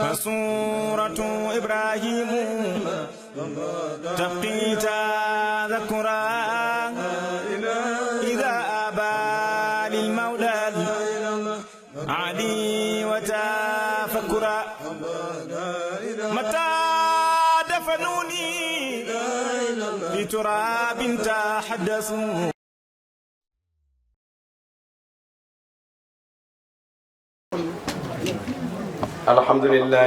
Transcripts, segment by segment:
فسورة إبراهيم تبقي تذكرا إذا أبى للمولى علي وتفكرا متى دفنوني بتراب تحدثوا. الحمد لله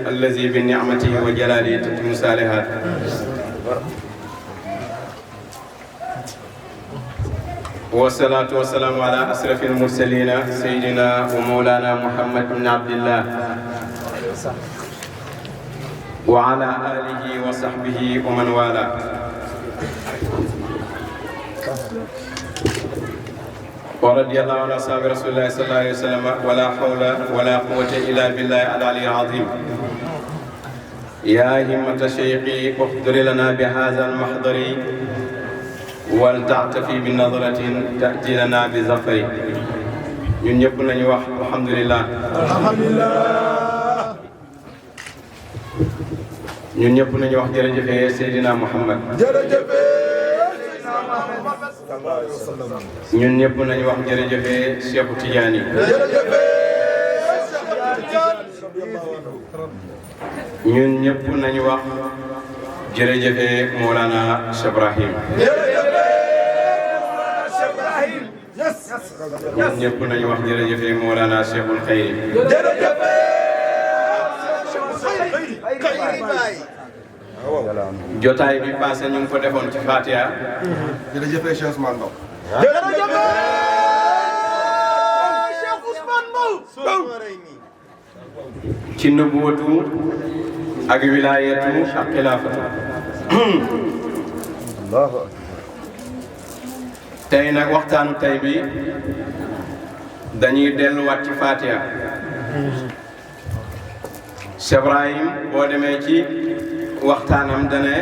الذي بنعمته وجلاله تتم الصالحات. والصلاة والسلام على أشرف المرسلين سيدنا ومولانا محمد بن عبد الله وعلى آله وصحبه ومن والاه. ورضي الله عن أصحاب رسول الله صلى الله عليه وسلم ولا حول ولا قوة إلا بالله العلي العظيم. يا همة شيخي احضر لنا بهذا المحضر ولتعتفي بنظرة تأتي لنا بظفر. ñun ñëpp nañu wax alhamdulillah. alhamdulillah. ñun ñëpp nañu wax jërëjëf Seydina Muhammad. jërëjëf Seydina Muhammad. ñun ñëpp nañu wax jërëjëf Cheikh Tidiane. jërëjëf Cheikh Tidiane. ñun ñëpp nañu wax jërëjëf Mawlana Cheikh Ibrahim. ñun ñëpp nañu wax jërëjëf Mawlana Cheikhul Khayri. jërëjëf jotaay bi passé ñu ngi ko defoon ci Fatiha. jërëjëf Cheikh-Ousmane-Mbow. jërëjëf Cheikh-Ousmane-Mbow. ci nubuwatu ak wilaayatu ak xilaafatu. tey nag waxtaanu tey bi dañuy delluwaat ci Fatiha. Cheikh Ibrahim boo demee ci waxtaanam dane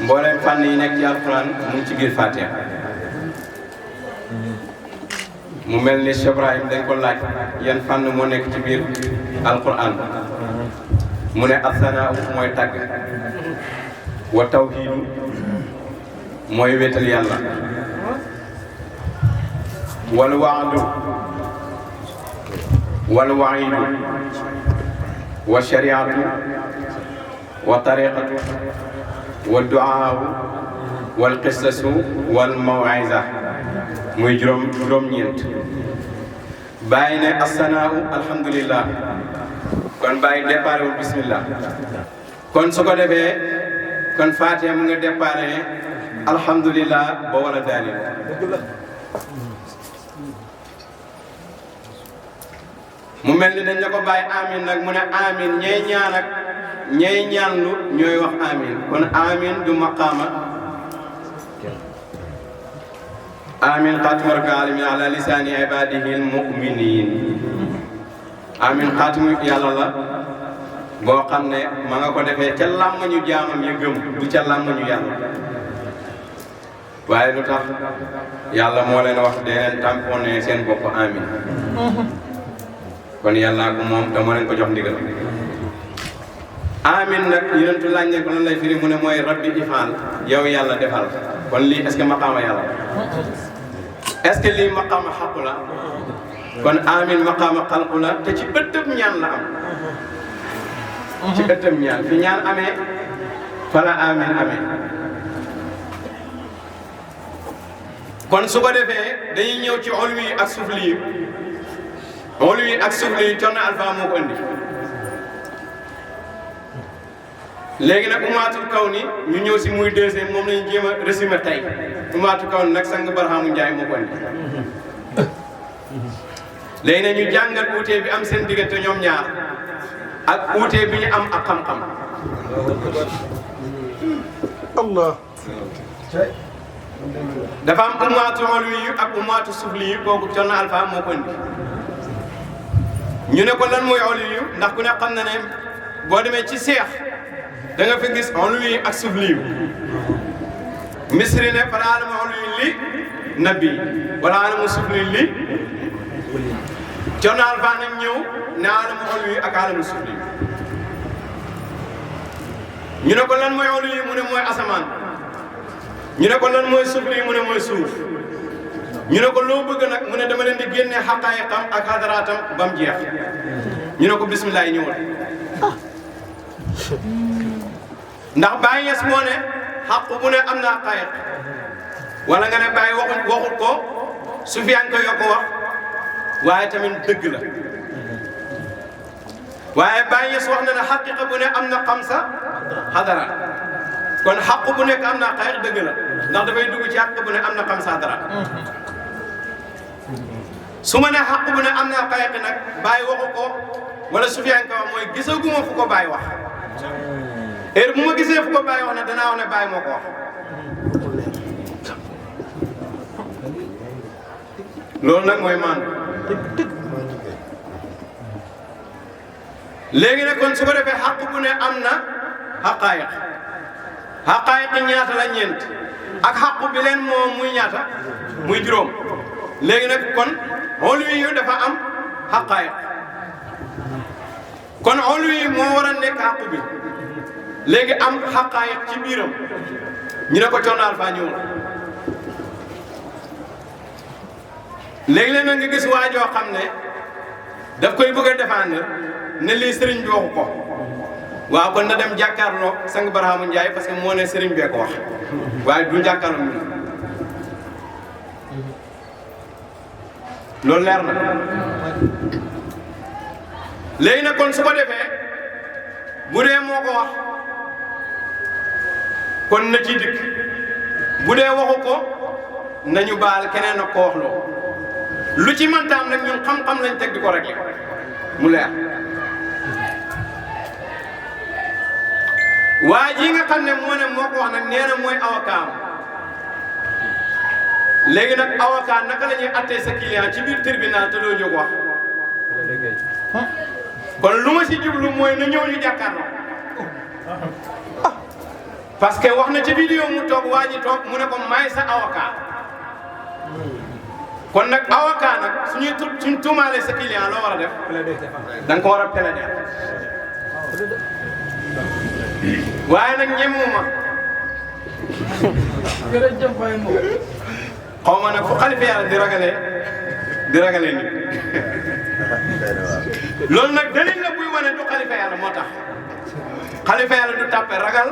mboolem fànn yi nekk ci alquran mu ngi ci biir Fatiha. mu mel ni Cheikh Ibrahim dañ ko laaj yan fànn moo nekk ci biir alquran mu ne as-sanaa mooy tàgg wa tawhiidu mooy wéetal yàlla wal waadu wal waidu wa shariatu wa tariqatu wa duaa wal qisasu wal maw'iza muy juróom-ñeent. bàyyi ne assanaahu alhamdulillah kon bàyyi déparé wul bismillah. kon su ko defee kon Fatiha mu nga déparé alhamdulillah ba wala daali. mu mel ni dañ la ko bàyyi amin nag mu ne amin ñay ñaan ak ñay ñaanlu ñooy wax amin kon amin du maqaama. amin xaatimu rabbil alamin ala lisaani ibadihi almuminin. amin xaatimu yàlla la boo xam ne ma nga ko defee ca làmmañu jaamam ya gëm du ca làmmañu yàlla. waaye lu tax yàlla moo leen wax dee leen tamponné seen bopp amin. kon yàlla ko moom te moo leen ko jox ndigal. amin nag yonentu laaj ne ko lan lay firi mu ne mooy rabbi ifaal yow yàlla defal. kon lii est-ce que maqaama yàlla est-ce que lii maqaama xaqu la. kon amin maqaama xalqu la te ci ëttëb ñaan la am. ci ëttëb ñaan fi ñaan amee fala amin amee. kon su ko defee dañuy ñëw ci ulwi ak sufli yi. ulwi ak sufli yi Thierno Alpha moo ko indi. léegi nag umaatul kaw ni ñu ñëw si muy deuxième moom lañu jéem a résumé tey umaatul kaw ni nag sang Barhamou Ndiaye moo ko indi. léegi nag ñu jàngat uute bi am seen diggante ñoom ñaar ak uute bi ñu am ak xam-xam. Allah. dafa am umaatu ulwi yi ak umaatu sufli yi kooku Thierno Alpha moo ko indi. ñu ne ko lan mooy ulwi yi ndax ku ne xam na ne boo demee ci seex da nga fi gis ulwi ak sufli misri ne fala alamu ulwi li nabi wala alamu sufli li Thierno Alpha nag ñëw ne alamu xol yi ak alamu suuf yi ñu ne ko lan mooy xol yi mu ne mooy asamaan ñu ne ko lan mooy suuf yi mu ne mooy suuf ñu ne ko loo bëgg nag mu ne dama leen di génne xaqaayiqam ak xadaraatam ba mu jeex ñu ne ko bisimilah yi ñëwal ndax Baye Niass moo ne xaq bu ne am na xaqaayiq wala nga ne Baye waxut ko Sufyaan ko yokk wax waaye tamit dëgg la waaye Baye Niass wax na ne xaqiqa bu ne am na xamsa xadaraat kon xaq bu nekk am na xaqaayiq dëgg la ndax dafay dugg ci xaq bu ne am na xamsa xadaraat su ma nee xaq bu ne am naa xayati nag Baye waxu ko wala Sufyaan ko wax mooy gisaguma fu ko Baye wax heure bu ma gisee fu ko Baye wax ne danaa wax ne Baye moo ko wax loolu nag mooy maan léegi nag kon su ko defee xaq bu ne am na xaqaayiq xaqaayiq ñaata la ñeent ak xaq bi leen moom muy ñaata muy juróom léegi nag kon xolu yi dafa am xaqaayiq kon xolu yi moo war a nekk xaq bi léegi am xaqaayiq ci biiram ñu ne ko Thierno Alpha ñëw léegi-léeg nag nga gis waa joo xam ne daf koy bëgg a défendre ne lii sëriñ bi waxu ko waaw kon na dem jàkkaarloo sang Barhamou Ndiaye parce que moo ne sëriñ bee ko wax waaye du jàkkaarloo ñun loolu leer na léegi nag kon su ko defee bu dee moo ko wax kon na ci dikk bu dee waxu ko nañu baal keneen ak ko wax loo lu ci mantaam nag ñun xam-xam lañ teg di ko régler mu leer waa ji nga xam ne moo ne moo ko wax nag nee na mooy avocat léegi nag avocat naka la ñuy attee sa client ci biir tribunal te doo jóg wax kon lu ma si jublu mooy na ñëw ñu jàkkaarloo parce que wax na ci vidéo mu toog waa ji toog mu ne ko may sa avocat kon nag avocat nag suñ tuumaalee sa client loo war a def da nga ko war a plaider waaye nag ñemuma xaw ma nag fu xalifa yàlla di ragalee nit loolu nag dalil la buy wane du xalifa yàlla moo tax xalifa yàlla du tàppe ragal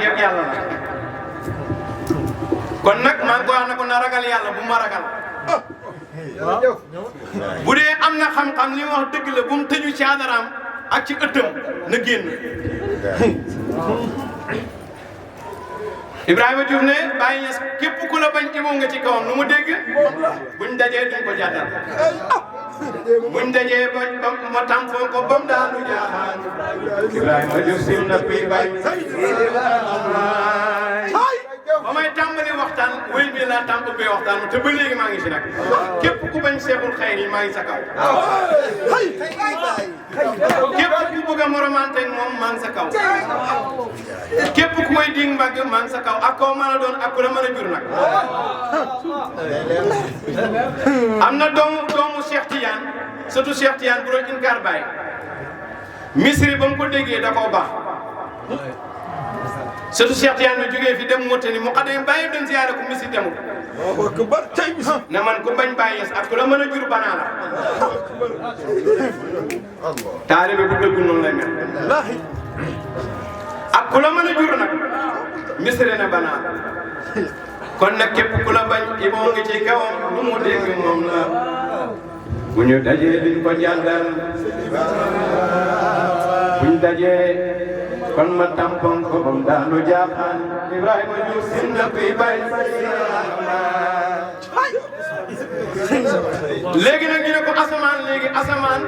yëpp yàlla la kon nag maa ngi koy wax ne ko na ragal yàlla bu ma ragal bu dee am na xam-xam li wax dëgg la bu mu tëju ci adaraam ak ci ëttam na génn Ibrahima Diouf ne Baye Niass képp ku la bañ imoo nga ci kawam lu mu dégg buñ dajee duñ ko jàddal buñ dajee ba ma tàmpoo ko ba mu daanu jaaxaan Ibrahima Diouf sil na kuy bañ ba may tàmbali waxtaan wéy bi laa tàmbalee waxtaan te ba léegi maa ngi si nag képp ku bañ seexul xayr yi maa ngi sa kaw képp ku bëgg a moromante ak moom maa ngi sa kaw képp ku koy dig mbagg maa ngi sa kaw ak koo mën a doon ak ku la mën a jur nag am na doomu Cheikh Tidiane surtout Cheikh Tidiane bu doon inkaar Baye misri ba mu ko déggee da koo baax surtout Cheikh Tidiane bi jógee fi dem Mauritanie mu xadee Baye doon ziyaare ko misri demul ne man ku bañ Baye Niass ak ku la mën a jur banaa la taalibe bu dëggu noonu lay mel ak ku la mën a jur nag misri ne banaa kon nag képp ku la bañ iboo ngi ci kawam lu mu dégg moom la bu ñu dajee duñ ko jàndal buñ dajee kon ma tampon ko bam daanu jaaxaan Ibrahima Diouf sin na kuy bay léegi nag ñu ne ko asamaan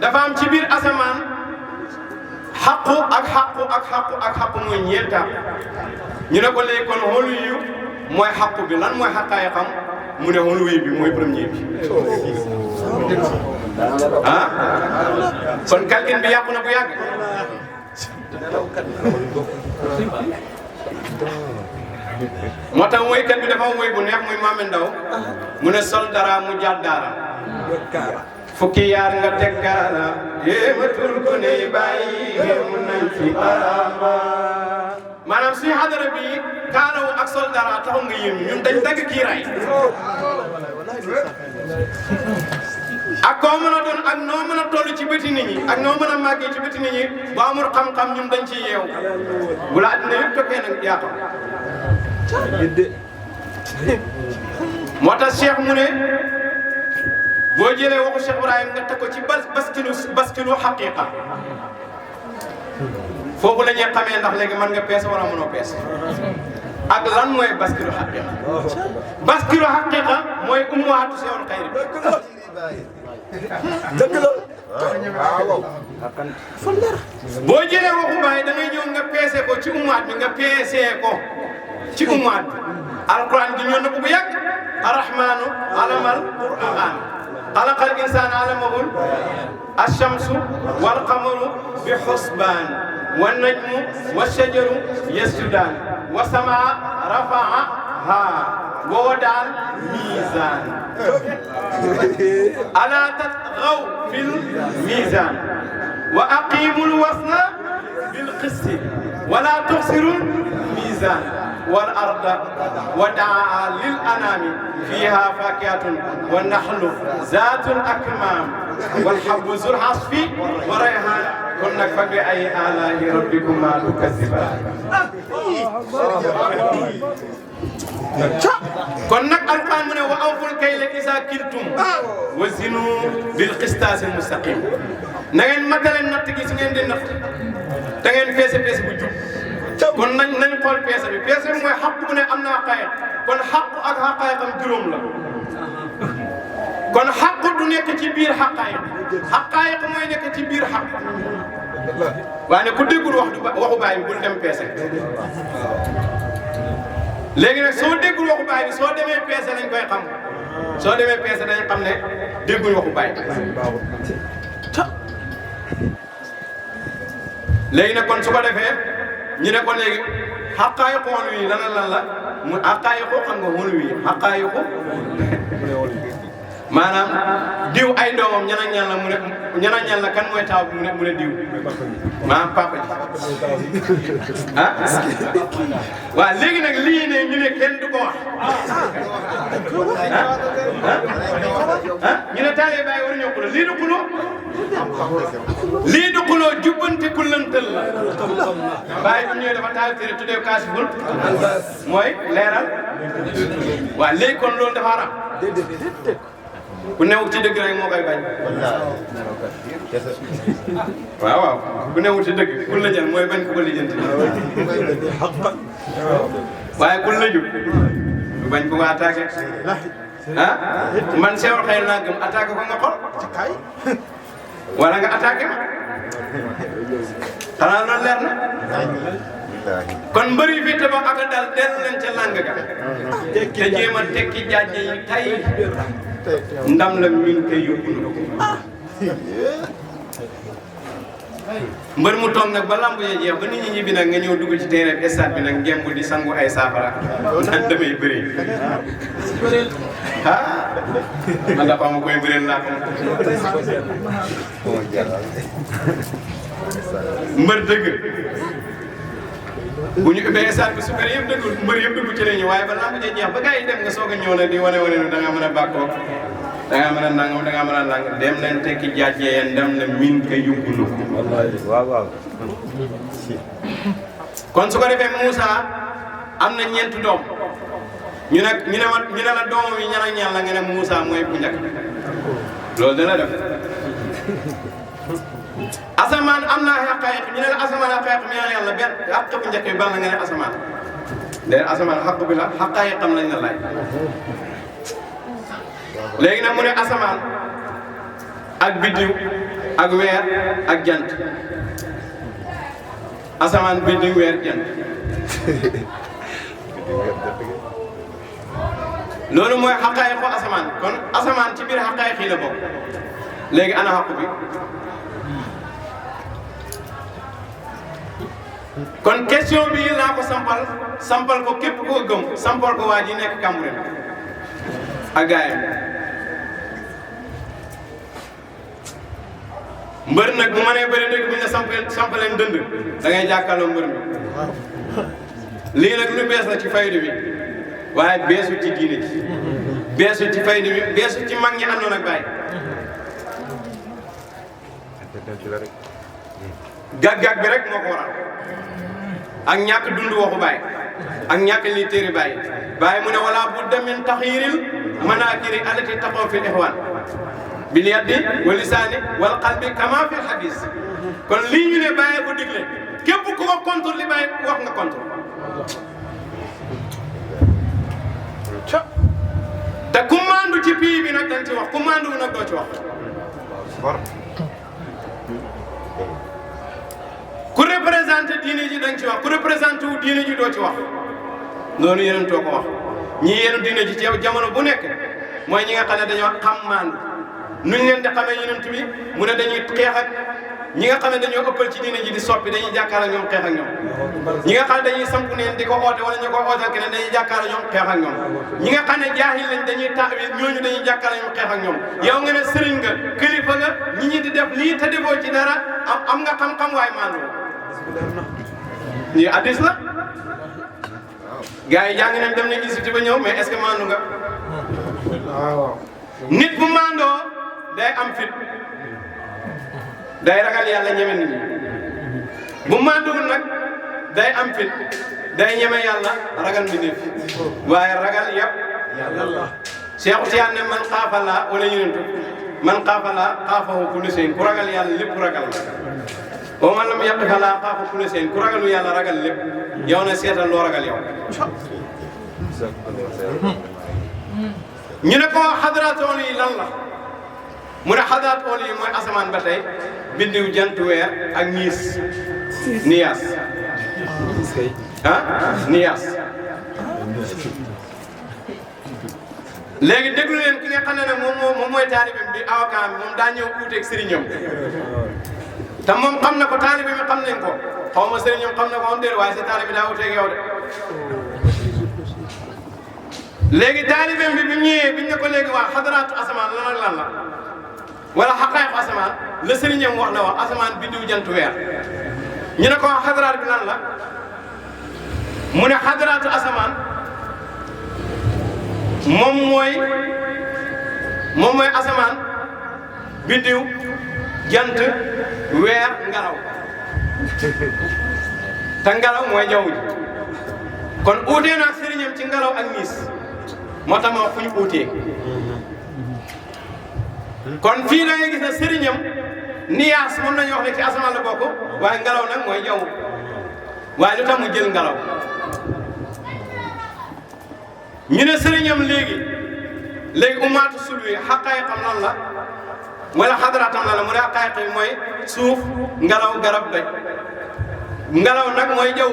dafa am ci biir asamaan xaqu ak xaqu muy ñeenta ñu ne ko léegi kon xolu yu mooy xaqu bi lan mooy xaqaay xam mu ne xolu wi bi mooy premier bi ah kon calcul bi yàqu na bu yàgg moo tax woykat bi dafa woy bu neex muy Maame Ndaw mu ne sol dara mu jaat daara fukki yaar nga teg kaala yéematul ku ne bàyyi yéemu nañ fi arama maanaam suñu xadara bi kaalawu ak sol dara taxaw nga yéem ñun dañ dagg kiiraay ak koo mën a doon ak noo mën a toll ci bëti nit ñi ak noo mën a màggee ci bëti nit ñi ba amul xam-xam ñun dañ ciy yeew bu la addina yëpp tokkee nag yaatu moo tax Cheikh mu ne boo jëlee waxu Cheikh Ibrahim nga teg ko ci baskilu xaqiqa foofu la ñuy xamee ndax léegi mën nga peese wala mënoo peese ak lan mooy baskilu xaqiqa baskilu xaqiqa mooy ummaatu sewul xayri dëgg la boo jëlee waxu baay da ngay ñëw nga peese ko ci ummaat bi nga peesee ko ci ummaat bi alquran gi ñëw na ko bu yàgg arrahmanu alamal quran xalaqal insaana alamahul alchamsu walqamaru bi xusbaan wa najmu wa shajaru yasjudaan wa samaa rafaaha wa wadaal miizaan alaa tatgaw fil miizaan wa aqiimul wasna bil qisti wala tuxsirul miizaan wal arda wadaa lil anaami fiihaa faakihatun wa naxlu zaatul akmaam wal habbu zul asfi wa rayhaan kon nag fa bi ay aalaa'i rabbikumaa tukazzibaan kon nag alquran mu ne wa awful kayla izaa kiltum wa zinu bil qistaasil mustaqiim na ngeen matale natt gi su ngeen di natt da ngeen peese peese bu jub kon nañ xool peese bi mooy xaq bu ne am na xaqaayiq kon xaq ak xaqaayiqam juróom la kon xaq du nekk ci biir xaqaayiq mooy nekk ci biir xaq waaye ku déggul waxu baay bi bul dem peese léegi nag soo déggul waxu baay bi soo demee peese lañ koy xam soo demee peese dañ xam ne déggul waxu baay léegi nag kon su ko defee ñu ne ko léegi xaqaayiqu woon wi lan la mu xaqaayiqu xam nga woon wi xaqaayiqu maanaam diw ay doomam ñan la kan mooy taaw bi mu ne diw maanaam papa ji ah waaw léegi nag lii ne ñu ne kenn du ko wax ñu ne taalee bàyyi war ñoo xuloo lii du xuloo jubbante kullantal la bàyyi bu ñëwee dafa taal téere tuddee kaasiful mooy leeral waaw léegi kon loolu dafa haram ku newut ci dëgg rek moo koy bañ waaw ku newut ci dëgg ku la jël mooy bañ ku ko lijjanti waaye ku la jub du bañ ku ko attaqué ah man sewal xëy naa gëm attaqué ko nga xol wala nga attaqué ma xanaa loolu leer na kon mbëri fi te ba ak dal dellu nañ ca làng ga te jéem a tekki jaaje yi tay ndam la min koy yóbbu na mbër mu toog nag ba lamb yee jeex ba nit ñi ñibbi nag nga ñëw dugg ci terrain bi stade bi nag ngemb di sangu ay saafara naan damay bëri ah man dafa am koy bëreel laa ko mbër dëgg bu ñu ubbee stade bi su fekkee yëpp dëggul mbër yëpp dugg ci la ñu waaye ba lamb jee jeex ba gars yi dem nga soog a ñëw nag di wane da nga mën a bàkkoo da ngaa mën a nangam da ngaa mën a nangam dem leen tekki jaajee ndam na min ka yóbbu na ko. waaw. kon su ko defee Moussa am na ñeenti doom ñu ne la doomam yi ñan ak ñan la nga ne Moussa mooy bu njëkk loolu dana def. asamaan am naa xaqaayiq ñu ne la asamaan xaqaayiq mi naan yàlla benn xaq bu njëkk bi ban la nga ne asamaan léegi asamaan xaq bi la xaqaayiqam lañ la laaj. léegi nag mu ne asamaan ak biddiw ak weer ak jant asamaan biddiw weer jant loolu mooy xaqaayiqu asamaan kon asamaan ci biir xaqaayiq yi la bokk léegi ana xaq bi kon question bi laa ko sampal ko képp koo gëm sampal ko waa ji nekk Cambérène ak gaayam mbër nag bu mënee bëri dëgg bu ñu la sampaleen dënd da ngay jàkkaarloo mbër mi lii nag lu bees la ci faydu bi waaye beesu ci diine ji beesu ci faydu bi beesu ci mag ñi àndoon ak Baay gàgg-gàgg bi rek moo ko waral ak ñàkk dund waxu Baay ak ñàkk li téere Baay mu ne wala budda min taxyiril manaakiri allati taqaw fil ihwaan bil yaddi wal lisaani wal qalbi kama fil hadis kon lii ñu ne Baay ko digle képp ku ko contre li Baay wax nga contre te ku maandu ci pii bi nag dañ ci wax ku maandu nag doo ci wax ku représenté diine ji dañ ci wax ku représenté wu diine ji doo ci wax loolu yeneen too ko wax ñii yenu diine ji ci jamono bu nekk mooy ñi nga xam ne dañoo xam maandu nuñ leen di xamee yeneen bi mu ne dañuy xeex ak ñi nga xam ne dañoo ëppal ci diine ji di soppi dañuy jàkkaarloo ñoom xeex ak ñoom ñi nga xam ne dañuy samp neen di ko oote wala ñu ko ootal keneen dañuy jàkkaarloo ñoom xeex ak ñoom ñi nga xam ne jaahil lañ dañuy taawil ñooñu dañuy jàkkaarloo ñoom xeex ak ñoom yow nga ne sëriñ nga kilifa nga ñi ñi di def lii te defoo ci dara am nga xam-xam waaye maandu ñii addis la gars yi jàng nañ dem nañ Égypte ba ñëw mais est-ce que maandu nga nit bu maandoo day am fit day ragal yàlla ñeme nit ñi bu maanduwul nag day am fit day ñeme yàlla ragal mbindeef waaye ragal yëpp yàlla Cheikh Tidiane ne man xaafalaa wala yonentu man xaafalaa xaafahu kullu shay'in ku ragal yàlla lépp ragal la wa man lam yaqifalaa xaafa kullu shay'in ku ragalu yàlla ragal lépp yow na seetal loo ragal yow ñu ne ko xadratoon yi lan la mu ne xadratoon yi mooy asamaan ba tey biddiw jant weer ak niyaas niyaas léegi déglu leen ki nga xam ne moom mooy taalibam bi avocat bi moom daa ñëw uuteeg sëriñam te moom xam na ko taalibe bi xam nañ ko xaw ma sëriñam xam na ko am déet waaye sa taalibe daa uuteeg yow de léegi taalibeem bi mu ñëwee biñ ne ko léegi waa xadaraatu asamaan lan ak lan la wala xaqaayiqu asamaan la sëriñam wax na wax asamaan biddiw jant weer ñu ne ko wax xadaraat bi lan la mu ne xadaraatu asamaan moom mooy asamaan biddiw jant weer ngelaw te ngelaw mooy jaww ji kon uutee naa sëriñam ci ngelaw ak niis moo tax ma wax fu ñu uutee kon fii da ngay gis ne sëriñam niyaas mën nañu wax ne ci asamaan la bokk waaye ngelaw nag mooy jaww waaye lu tax mu jël ngelaw ñu ne sëriñam léegi umaatu sulwi xaqaayiqam lan la wala xadaraatam lan la mu ne xaqaayiq yi mooy suuf ngelaw garab doj ngelaw nag mooy jaww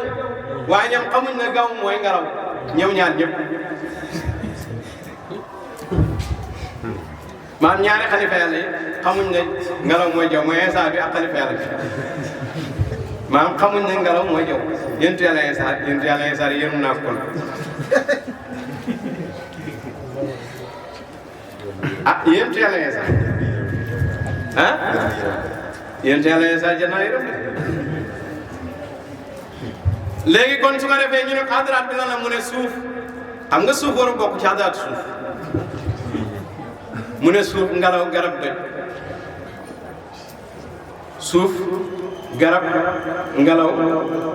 waaye ñoom xamuñ ne gaw mooy ngelaw ñoom ñaar ñëpp maanaam ñaari xalifa yàlla yi xamuñ ne ngelaw mooy jaw mooy Iisaa bi ak xalifa yàlla bi maanaam xamuñ ne ngelaw mooy jaw yéntu yàlla Iisaa yéen naa ko kon yéntu yàlla Iisaa yéntu yàlla Iisaa jël naa yërëm léegi kon su ko defee ñu ne xadaraat bi lan la mu ne suuf xam nga suuf war a bokk ci xadaraat suuf mu ne suuf ngelaw garab doj suuf garab ngelaw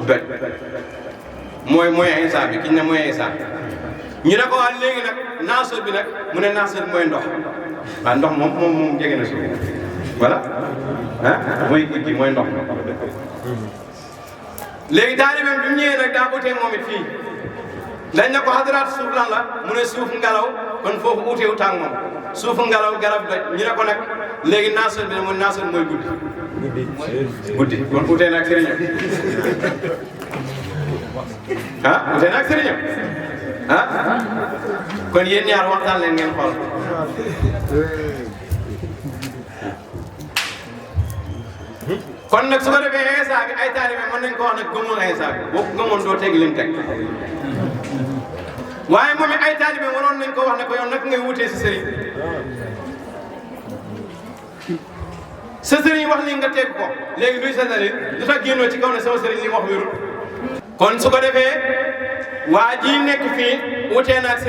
doj mooy Iisaa bi ki ñu ne mooy Iisaa ñu ne ko waa léegi nag naasur bi nag mu ne naasur bi mooy ndox waaw ndox moom jege na suuf voilà mooy gi mooy ndox léegi taalibeem bi mu ñëwee nag daa utee moom it fii dañ ne ko xadaraat suuf lan la mu ne suuf ngelaw kon foofu utee wu tàng moom suufu ngelaw garab doj ñu ne ko nag léegi naasur bi ne mooy naasur mooy guddi kon utee na ak sëriñam utee na ak sëriñam kon yéen ñaar waxtaan leen ngeen xool kon nag su ko defee Iisaa bi ay taalibe mën nañ ko wax nag gëmul Iisaa bi boo ko gëmoon doo teg lim teg waaye moom it ay taalibe waroon nañ ko wax ne ko yow nag ngay wutee si sëriñ sa sëriñ wax li nga teg ko léegi luy sa dalil lu tax génnoo ci kaw ne sama sëriñ li wax wérul kon su ko defee waa ji nekk fii wutee naag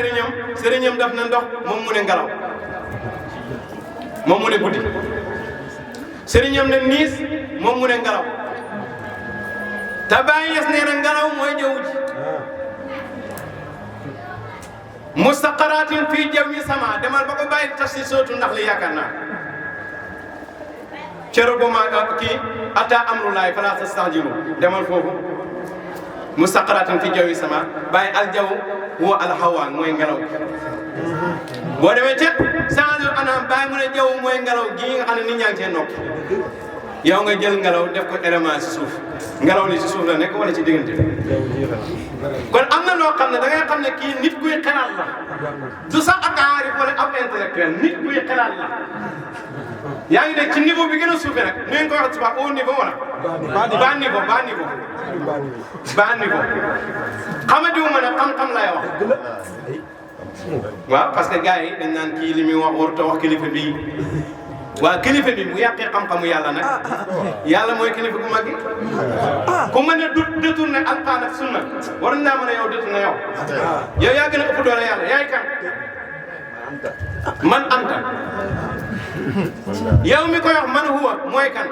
sëriñam daf na ndox moom mu ne ngelaw moom mu ne guddi sëriñam ne niis moom mu ne ngelaw te bàyyi yes nee na ngelaw mooy jaww ji mustaqaratin fii jawwi sama demal ba ko bàyyi tafsir sootu ndax li yaakaar naa cero bu ma kii ata amrullahi fala tastajilu demal foofu mustaqaratin fii jawwi sama bàyyi aljaw huwa alhawa mooy ngelaw boo demee ca changé anam bàyyi mu ne jaww mooy ngelaw gii nga xam ne nit ñaa ngi cee nokki yow nga jël ngelaw def ko élément si suuf ngelaw li si suuf la nekk wala ci diggante kon am na loo xam ne da ngay xam ne kii nit kuy xelaat la du sax ak aarif wala ab intellectuel nit kuy xelaat la yaa ngi dégg ci niveau bi gën a suufee nag nu ngeen koy wax ci au niveau wala bas niveau xamadiwu ma ne xam-xam lay wax waaw parce que gars yi dañ naan kii li muy wax warut a wax kilifa bii waa kilifa bi bu yàqee xam-xamu yàlla nag yàlla mooy kilifa gu mag gi ku mën a détourné alquran ak sunna war naa mën a yow détourné yow yaa gën a ëpp doole yàlla yaay kan man anta yow mi koy wax man huwa mooy kan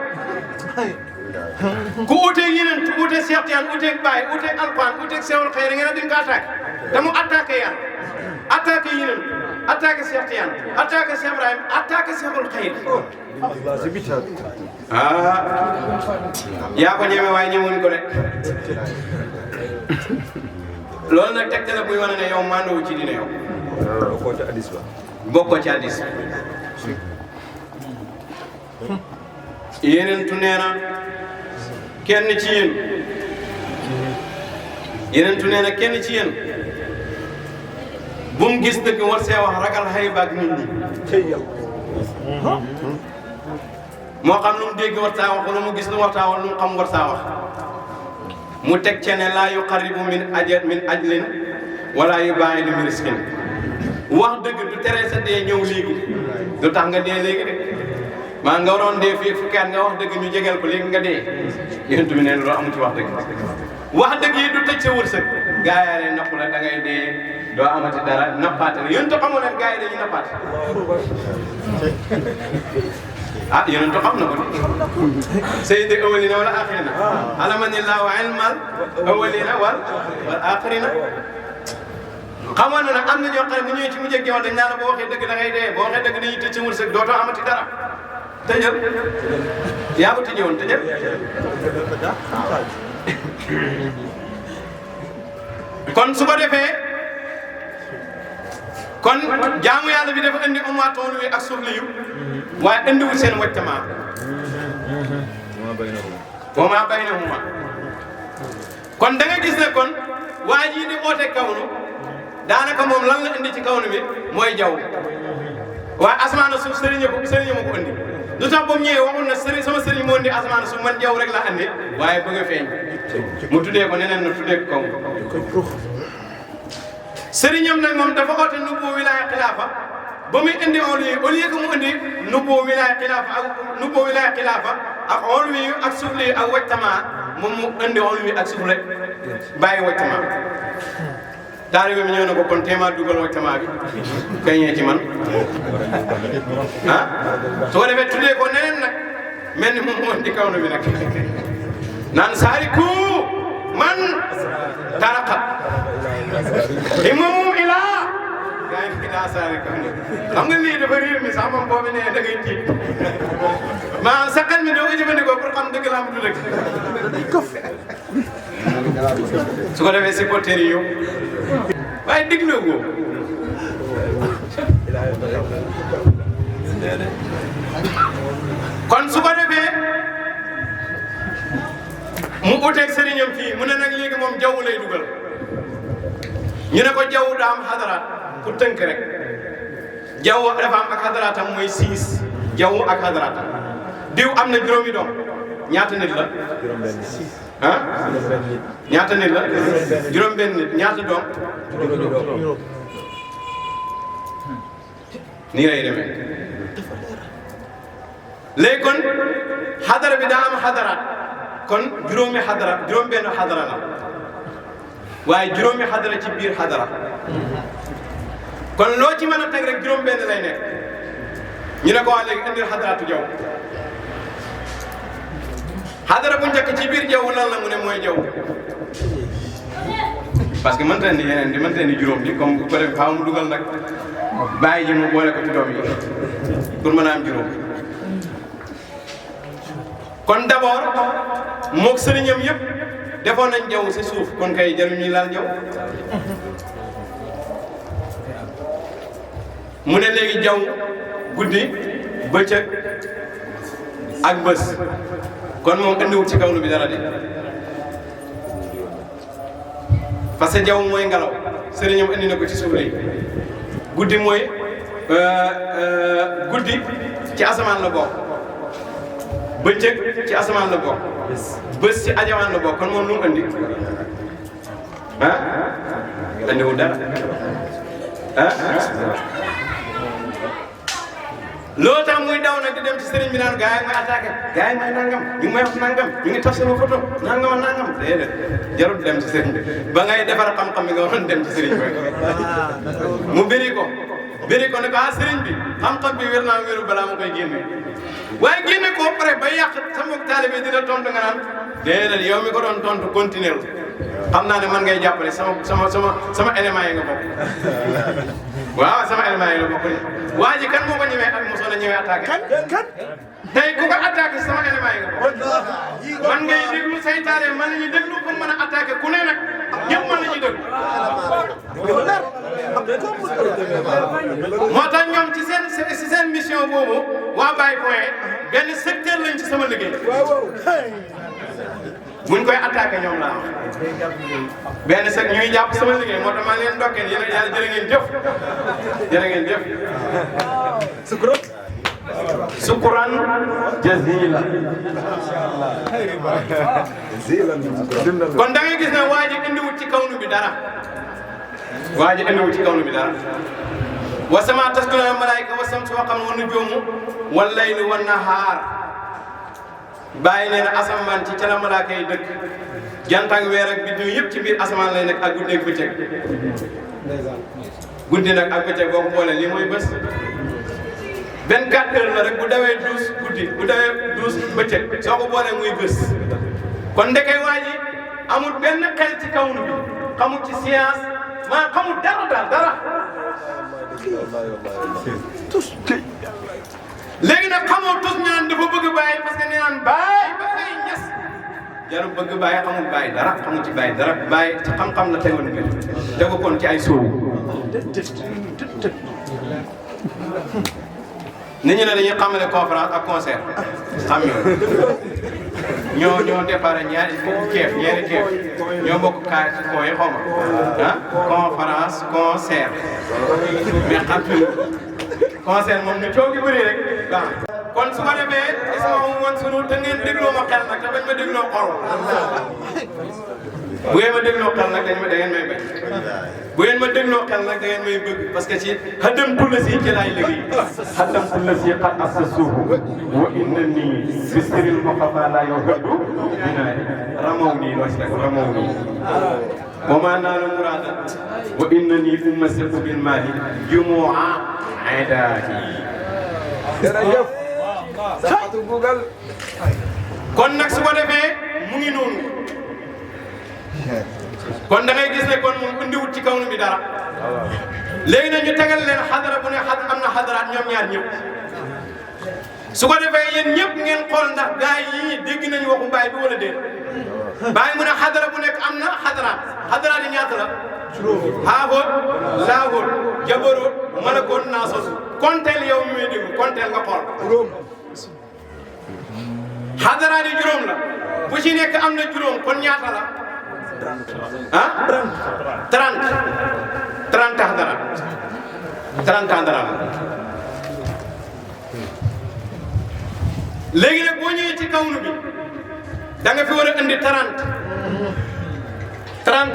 ku uteeg yeneen uteeg Cheikh Tidiane uteeg Baye uteeg alquran uteeg Sewul Xayri ngeen ne di nga ko attaqué te mu attaqué yàlla attaqué yeneen attaqué Cheikh Tidiane attaqué Cheikh Ibrahim attaqué Sewul Xayri yaa ko ñeme waaye ñëwoon ko de loolu nag tegte la buy wane ne yow maandowu ci dina yow bokkoo ci hadiis yeneen tu nee na kenn ci yéen yeneen tu nee na kenn ci yéen bu mu gis dëgg war see wax ragal xëy baag nit ñi moo xam lu mu dégg war saa wax wala mu gis lu war saa wax lu mu xam war saa wax mu teg ca ne laa yuqarribu min ajlin wala yubaa'idu min riskin wax dëgg du tere sa dee ñëw léegi du tax nga dee léegi de maa nga waroon dee fii fukki at nga wax dëgg ñu jegeel ko léegi nga dee yéen tamit nee na loolu amu ci wax dëgg wax dëgg yi du tëj sa wërsëg gaa yaa ne napp la da ngay dee doo amati dara nappaate la yéen to xamoo leen gaa yi dañuy nappaate ah yéen to xam na ko sayyidi awwalina wala axirina alamanillahu ilmal awwalina wal axirina xamoon na nag am na ñoo xam ne bu ñëwee ci mujj ak yow dañ naan la boo waxee dëgg da ngay dee boo waxee dëgg dañuy tëj sa wërsëg dootoo amati dara tëjal yaa ko tëjewoon tëjal kon su ko defee kon jaamu yàlla bi dafa indi ummaatoon wi ak suufli yu waaye indiwul seen wajtamaa wa maa baynahuma kon da nga gis ne kon waa jii di oote kawnu daanaka moom lan la indi ci kawnu bi mooy jaww waaye asmaana suuf sëriñ ma ko indi lu tax ba mu ñëwee waxul na sama sëriñ moo indi asmaana suuf man jaww rek la andi waaye bëgg a feeñ mu tuddee ko neneen na tuddee ko kaw sëriñam nag moom dafa oote nubbu wilaaya xilaafa ba muy indi au lieu que mu indi nubbu wilaaya xilaafa ak olwi ak sufli ak wajtamaa moom mu indi olwi ak sufli bàyyi wajtamaa taalibe mi ñëw na ko kon téemaa dugal wajtamaa bi gañee ci man ah su ko defee tuddee ko neneen nag mel ni moom moo indi kaw na bi nag naan saariku man taraqat imamum ilaa gaa yi ilaa saariku xam nga lii dafa réer mi sax moom boobu nee da ngay tiit maa sa xel mi doo ko jëfandikoo pour xam dëgg la am du dëgg su ko defee supporter yi yow waaye digloo ko kon su ko defee mu uteeg sëriñam fii mu ne nag léegi moom jaww lay dugal ñu ne ko jaww daa am xadaraat ku tënk rek jaww dafa am ak xadaraatam mooy 6 jaww ak xadaraatam diw am na juróomi doom ñaata nit la ah ñaata nit la juróom-benn nit ñaata doom nii lay demee léegi kon xadara bi daa am xadaraat kon juróomi xadara juróom benn xadara la waaye juróomi xadara ci biir xadara kon loo ci mën a teg rek juróom benn lay nekk ñu ne ko waa léegi indil xadaraatu jaww xadara bu njëkk ci biir jaww lan la mu ne mooy jaww parce que mënta indi yeneen di mënta indi juróom bi comme bu ko def faaw mu dugal nag bàyyi ji mu boole ko ci doom yi pour mën a am juróom kon d'abord moog sëriñam yëpp defoon nañ jaww si suuf kon kay jarul ñuy laal jaww mu ne léegi jaww guddi bëccëg ak bés kon moom indiwul ci kawnu bi dara de parce que jaww mooy ngelaw sëriñam indi na ko ci suuf léegi guddi mooy guddi ci asamaan la bokk bëccëg ci asamaan la bokk bés ci ajamaan la bokk kon moom lu mu indi ah indiwul dara ah loolu tax muy daw nag di dem ci sëriñ bi naan gars yi may attaqué gars yi may nangam ñu ngi may wax nangam ñu ngi taf sama photo nangam nangam déedéet jarul dem ci sëriñ bi ba ngay defar xam-xam bi nga waroon dem ci sëriñ bi mu bëri ko ne ko ah sëriñ bi xam-xam bi wér naa wéru balaa ma koy génne waaye génne ko pare ba yàq sama taalibe dina tontu nga naan déedéet yow mi ko doon tontu continuer xam naa ne man ngay jàppale sama élément yi nga bokk waaw sama élément yi la bokk waa ji kan moo ko ñëwee ak mosoon a ñëwee attaqué kan tey ku ko attaqué sama élément yi nga bokk man ngay déglu saytaane man la ñuy déglu pour mën a attaqué ku ne nag ñëpp mën nañu déglu moo tax ñoom ci seen mission boobu waa Baye Point benn secteur lañ ci sama liggéey buñ koy attaqué ñoom laa wax benn sec ñuy jàpp sama liggéey moo tax maa leen ndokkeel yéen yàlla jërë ngeen jëf jërë ngeen jëf sukuran jazila kon da ngay gis ne waa ji indiwut ci kawnu bi dara waa ji indiwut ci kawnu bi dara wa sama tasduna malaayika wa samsu wa qamar wa nujumu wal layli wan nahaar bàyyi nee na asamaan ci ca la malaaka yi dëkk jant ak weer ak biddiw yëpp ci biir asamaan lay nekk ak guddi ak bëccëg guddi nag ak bëccëg boo ko boolee lii mooy bés 24 heures la rek bu dawee 12 guddi bu dawee 12 bëccëg soo ko boolee muy bés kon ndekay waa ji amul benn xel ci kawnu bi xamul ci science maa xamul dara daal dara léegi nag xamoo tos ñaan dafa bëgg bàyyi parce que nee naan bàyyi ba ngay ñes jarul bëgg bàyyi xamul bàyyi dara xamul ci bàyyi dara bàyyi ci xam-xam la tegoon bi tegu koon ci ay soowu nit ñi ne dañuy xamale conférence ak concert xam ñoo départ ñaari keef ñoo bokk kaay ci koo yi xaw ma ah conférence concert mais xam concert moom ñu coow gi bëri rek waaw kon su ma demee sama woon sunu te ngeen dégloo ma xel nag te bañ ma dégloo xol bu ngeen ma dégloo xel nag da ngeen may bëgg bu ngeen ma dégloo xel nag da ngeen may bëgg parce que ci xadam tulla si ci laay liggéey xadam tulla si xat as sa suufu wa inna nii bisiril moxafa laa yow gëddu dina ramaw nii loo si rek ramaw nii wa maa naalu muraada wa inna nii umma sequ bil maali jumu'a aydaahi jërëjëf saxatu Google kon nag su ko defee mu ngi noonu kon da ngay gis ne kon moom indiwut ci kawnu bi dara léegi nag ñu tegal leen xadara bu ne am na xadaraat ñoom ñaar ñëpp su ko defee yéen ñëpp ngeen xool ndax gars yi dégg nañu waxu Baye bi wala déet Baye mu ne xadara bu nekk am na xadaraat yi ñaata la haaboot laaboot jabaroot malakoot naasoot konteel yow mi may déglu konteel nga xool xadaraat yi juróom la bu ci nekk am na juróom kon ñaata la ah 30 xadaraat 30 xadaraat léegi nag boo ñëwee ci kawnu bi da nga fi war a indi 30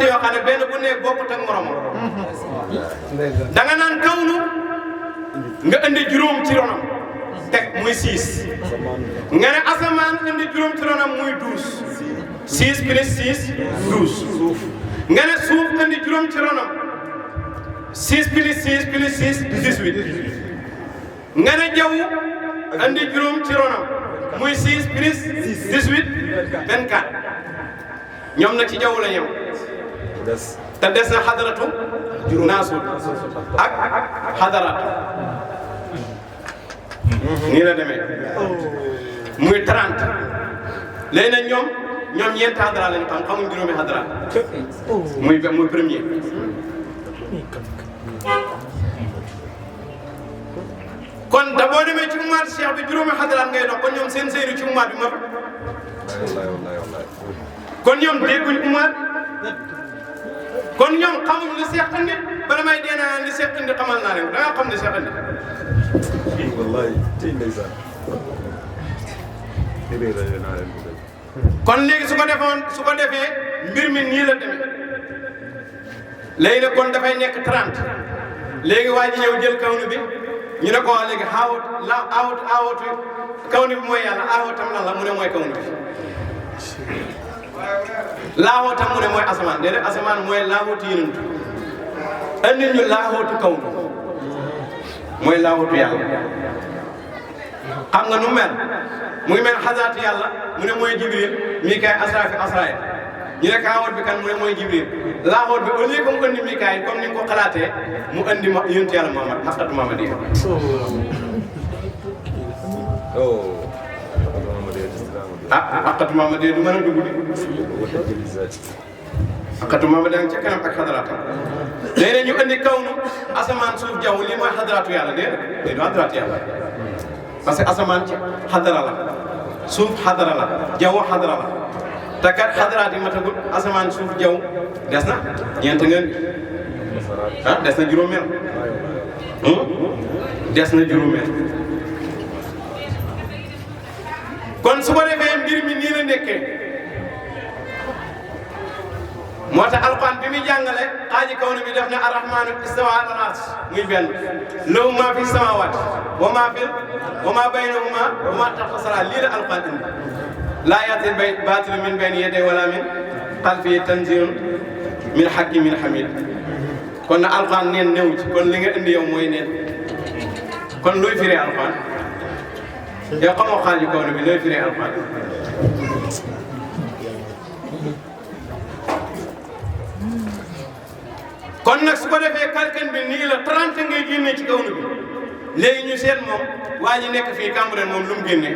yoo xam ne benn bu nekk bokkut ak moromam da nga naan kawnu nga indi juróom ci ronam teg muy 6 nga ne asamaan indi juróom ci ronam muy 12 6 plus 6 12 nga ne suuf indi juróom ci ronam 6 plus 6 plus 6 18 nga ne jaww indi juróom ci ronam muy 6 plus 18 24 ñoom nag ci jaww la ñëw te des na xadaratu naasut ak xadaratu nii la demee muy 30 léegi nag ñoom ñeenti xadara lañu xam xamuñ juróomi xadara muy premier kon da boo demee ci umaat cheikh bi juróomi xadara ngay dox kon ñoom seen seyru ci umaat bi ma kon ñoom dégguñ umaat kon ñoom xamuñ li seex indi bala may dee naa li seex indi xamal naa leen da nga xam li seex indi wallahi tey ndeysaan kon léegi su ko defee mbir mi nii la demee léegi nag kon dafay nekk 30 léegi waa ji ñëw jël kawnu bi ñu ne ko waa léegi aawut kawnu bi mooy yàlla aawutam lan la mu ne mooy kawnu bi laawootam mu ne mooy asamaan déedéet asamaan mooy laawootu yonent andi ñu laawootu kawnu mooy laawootu yàlla xam nga nu mel mu ngi mel xasaatu yàlla mu ne mooy jibril mikaay asraafi asraay ñu ne kaawoot bi kan mu ne mooy jibril laawoot bi au lieu que mu andi mikaay comme ni nga ko xalaatee mu andi ma yonent yàlla Muhammad xaqatu Muhammad yi xaqatu Muhammad yi du mën a dugg di xaqatu Muhammad yi ca kanam ak xadaraatam léeg-léeg ñu andi kawnu asamaan suuf jaww lii mooy xadaraatu yàlla déedéet du xadaraatu yàlla parce que asamaan ci xadara la suuf xadara la jaww xadara la te kat xadaraat yi matagul asamaan suuf jaww des na ñeent ngeen des na juróomeel des na juróomeel kon su ko defee mbir mi nii la nekkee moo tax alquran bi muy jàngale xaaji kawnu bi def ne arrahmanu istawa ala al-arsh muy benn lahu ma fi samawat wa ma baynahuma wa ma tahta sara lii la alquran indi laa yaatil baatilu min bayni yadayhi wala min xalfihi tanzilun min hakimin hamid kon na alquran neen néew ci kon li nga indi yow mooy neen kon looy firee alquran yow xamoo xaaji kawnu bi looy firee alquran kon nag su ko defee kalkan bi nii la 30 ngay génnee ci kawnu bi léegi ñu seet moom waa ji nekk fii Cambérène moom lu mu génnee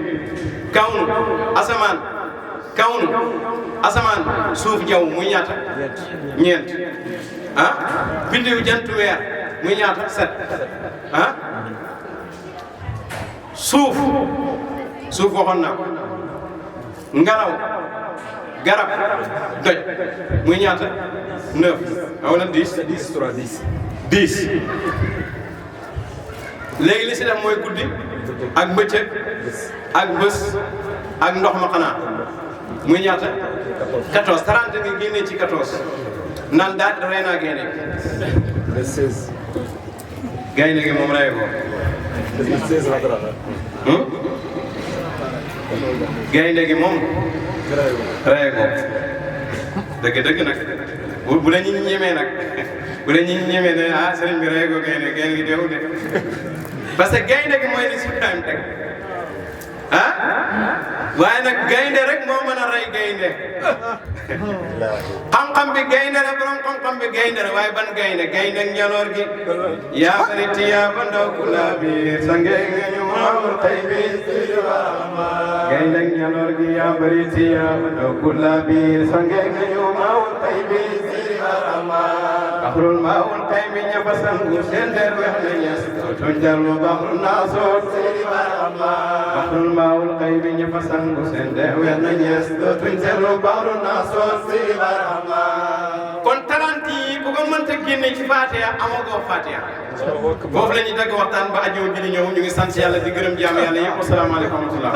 kawnu asamaan suuf jaww muy ñaata ñeent biddiw jant weer muy ñaata 7 suuf waxoon naa ko ngelaw garab doj muy ñaata 9 wala 10 léegi li si def mooy guddi ak bëccëg ak bés ak ndox ma xanaa muy ñaata 14 30 nga génnee ci 14 naan daal rey naa gaynde gi 16 gaynde gi moom rey ko gaynde gi moom rey ko dëgg nag bu la ñu ñemee nag bu la ñu ñemee ne sëriñ bi rey ko gaynde gi deewul de parce que gaynde gi mooy li si time teg waaye nag gaynde rek moo mën a rey gaynde xam-xam bi gaynde la borom xam-xam bi gaynde la waaye ban gaynde gaynde ak njaloor gi yaa bariti yaa ba ndaw ku laa biir sange nga ñu maamul xëy bi gaynde ak njaloor gi yaa bariti yaa ba ndaw ku laa biir sange nga ñu maamul xëy bi baxrul maawul xëy bi ña fa sangu seen der wex na ñes tuñ jarlu baxru naasoot baxrul maawul xëy bi ña fa sangu seen der wex na ñes tuñ jarlu baxru naasoot kon 30 yi ku ko mënta génne ci Fatiha amagoo Fatiha foofu la ñuy dagg waxtaan ba ajjuma bi di ñëw ñu ngi sant yàlla di gërëm jaam yàlla yëpp asalaamaaleykum wa rahmatullah